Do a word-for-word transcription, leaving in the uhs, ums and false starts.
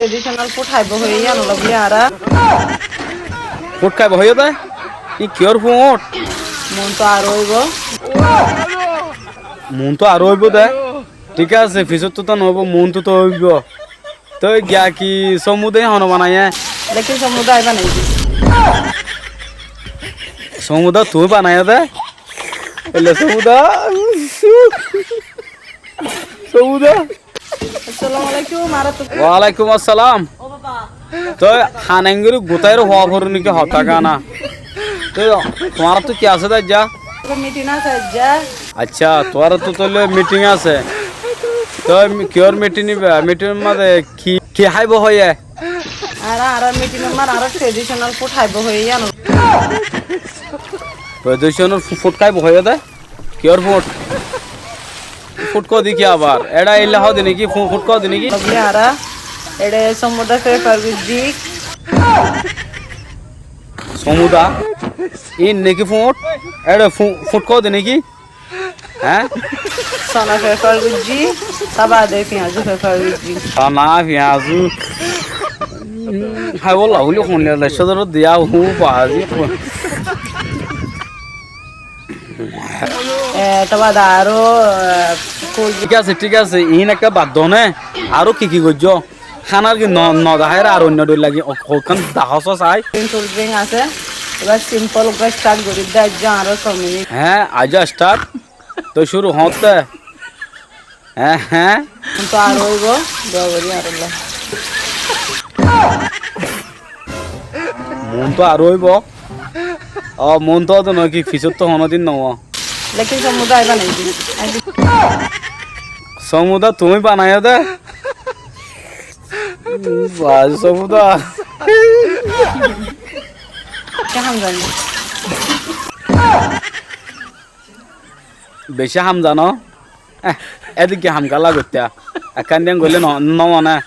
Traditional food háibo hoiyé, yían loi bóli añára. Food háibo hoiyé de? Í kiyór food? Muúntu aró óibo. Muúntu aró óibo de? Thík asé, fisóttu to noóibo, muúntu to óibo. Toi giya ki sommuda hone banaiyé? Lekin sommuda aññí banaiyí. Sommuda tuñí banaiyó de? Ele sommuda. Sommuda. Assalamu alaikum, añára to. Walaikum assalam. Ó baba. Toi hánengori gutáire hoó foribó niki hotá gán? Toi tuáñráttu ki asé de aijja? Mitin asé aijja. Accá, tuáñráttu tóile mitin asé. Toi mi-, kiyór mitin iba? Mitinor mazé ki, ki háibo hoiyé? Añára, añára mitinor mazé añára traditional food háibo hoiyé yían. Traditional fu-, food háibo hoiyé de? Kiyór food? Food hoó de ki abar? Eçé eilla hoó de niki? Fu-, food hoó de niki? Bóli añára eçé sommuda prepare goijjí. Sommuda? Iín niki food? Eçé fu-, food hoó de niki? Hé? Sona prepare goijjí, tar baade fiyazu prepare goijjí. Sona, fiyazu. Hái bolla, huli hon le, le, sodor diya, hu, bazi. E, tar baade aró, e, kul- Thík asé, thík asé, iín ekká bad do né. Aró ki ki goijjó? Hánar ki no, no daháiyore ar oinno dhoilla ki ho-, hokkán dahó só sai. Cool drink asé. Ebar simple uggwá start gorí de, aijjó añára so minit. Hé, aijjó start. Toi cúru hoóñtte. Hé, hé. Muúntu aró óibo, dua gorí añárar lá. Muúntu aró óibo. Ó, muúntu óibo no ki, fisóttu honódin noó. Lekin sommuda aññí banaiyí. Sommuda tuñí banaiyó de? Bái, sommuda. Beci ham zano. Beci ham zano? Eh, edikká ham kiyólla goittá? Ekkán diyan goillé no, no mane.